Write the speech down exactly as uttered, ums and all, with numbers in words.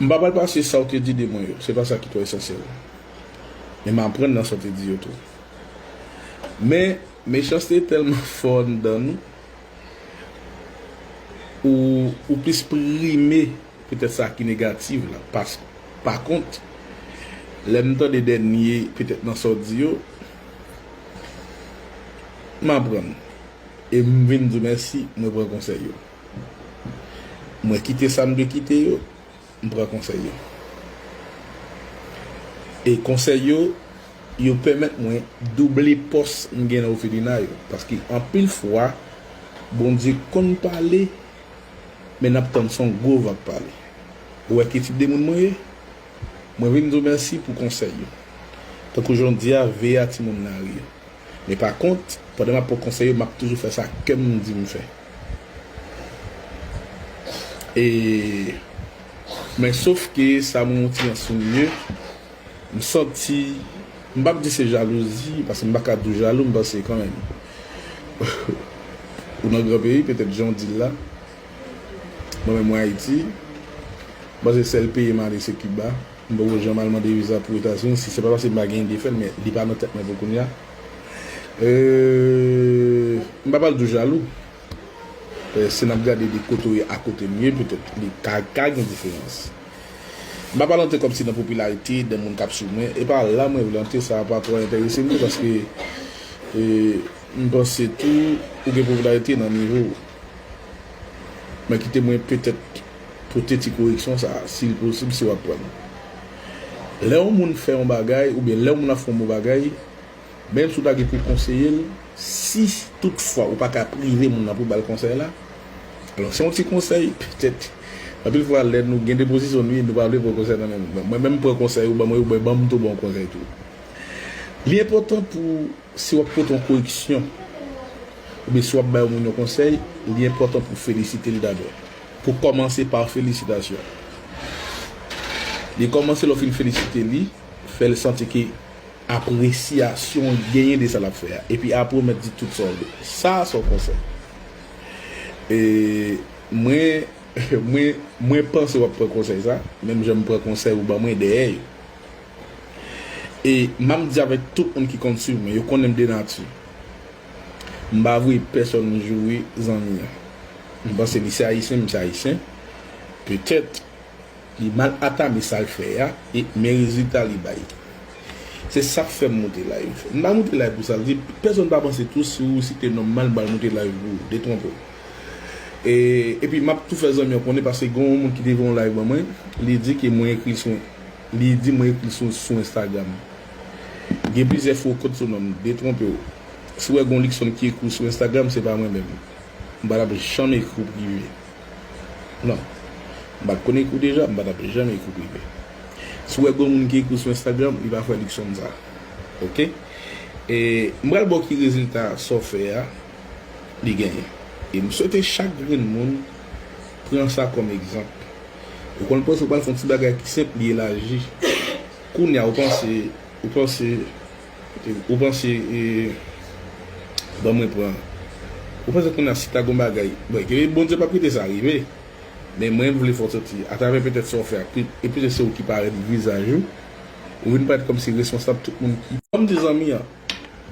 M pa pral pase sa w te di de mwen yo, se pa sa ki twò esansyèl. Men m aprann nan sa w te di yo tou. Men, mechanste tèlman fò anndan nou, ou, ou plis prime petèt sa ki negatif la. Pas, pa kont, lè m tande dènye, petèt nan sa w di yo, m aprann. E m vin di w mèsi, mwen pran konsèy yo. Mwen kite sa m dwe kite yo, m pran konsèy yo. E konsèy yo, yo pèmèt mwen double pòs m gen nan òfelina yo. Paske anpil fwa, Bondye konn pale, men n ap tann se yon gwo vag pale. Ou wè ki tip de moun mwen ye? Mwen vin di w mèsi pou konsèy yo. Tankou jan w di a, veye a timoun lari yo. Men pa kont, pandan m ap pran konsèy yo, m ap toujou fè sa kè m di m fè. E, men sof ke sa mwen yon ti jan soumye, m santi, m p ap di se jalouzi, paske m pa ka di w jalou, m panse kanmenm. Ou nan gran peyi, petèt jan w di l la. Mwen menm mwen Ayiti, m panse sèl peyi m ale se Kiba. M poko janm al mande viza pou Etazini, si se pa paske m pa gen ide fè l, men li pa nan tèt mwen pou kounye a. Euh, m pa pral di w jalou. Euh, si n ap gade de kote w ye a kote m ye, petèt li ka, ka gen diferans. M pa pral antre kòmsi nan popilarite, de moun k ap swiv mwen. E pa la mwen vle antre, sa pa twò enterese m tou, paske, euh, m panse tou, ou gen popilarite nan nivo w. Men kite mwen petèt pote ti koreksyon sa a, si l posib, si w ap pran l. Lè yon moun fè yon bagay, oubyen lè yon moun ap fè yon bon bagay, menm si w ta gen pou konseye l, si toutfwa ou pa ka prive moun nan pou ba l konsèy la, alò, se yon ti konsèy, petèt, anpil fwa, lè nou gen de pozisyon nou ye, nou pa vle pran konsèy nan men moun. Mwen menm, m pran konsèy ou ban mwen, ou ban m tou bon konsèy tou. Li enpòtan pou, si w ap pote yon koreksyon, oubyen si w ap bay yon moun yon konsèy, li enpòtan pou w felisite l dabò. Pou kòmanse pa felisitasyon. Li kòmanse lè w fin felisite li, fè l santi ke apresyasyon w genyen de sa l ap fè a. Epi apre w mèt di tout sa w vle. Sa a se yon konsèy. E mwen, mwen, mwen panse w ap pran konsèy sa, menm jan m pran konsèy ou ban mwen dèyè yo. E m ap di avèk tout moun ki konn swiv mwen, yo konnen m de nati. M pa voye pèsonn joure zanmi an. M panse li se ayisyen, m se ayisyen. Petèt, li mal atame sa l fè a, e men rezilta li bay. Se sa k fè m moute live. M pa moute live pou sa l di, pèsonn pa panse tou si ou site non m mal, m pral moute live pou ou, detwonpe w. E, epi m ap tou fè zanmi an konnen, paske gen yon moun ki te fè yon live ban mwen, li di ke mwen ekri l sou, li di mwen ekri l sou, sou Instagram. Gen plizyè fo kont sou non m, detwonpe w. Si w wè gen yon Luckson ki ekri w sou Instagram, se pa mwen menm. M pa t ap janm ekri w prive. Non. M pa t konn ekri w deja, m pa t ap janm ekri w prive. Si w wè gen yon moun ki ekri w sou Instagram, li pa frè Luckson sa. Oke? E m pral ba w ki rezilta sa w fè a, li genyen. E m swete chak grenn moun pran sa kòm egzanp. Ou konn panse w pral fè yon ti bagay ki senp, li elaji. Kounye a, ou panse, ou panse, ou panse, e, ban mwen pran. Ou panse kounye a, si ta gon bagay, bon, ke Bondye p ap kite sa rive. Men mwen, m vle fè w santi, atravè petèt sa w fè a, e petèt se ou ki parèt vizaj ou, ou vin parèt kòmsi responsab tout moun ki, ban m di zanmi an,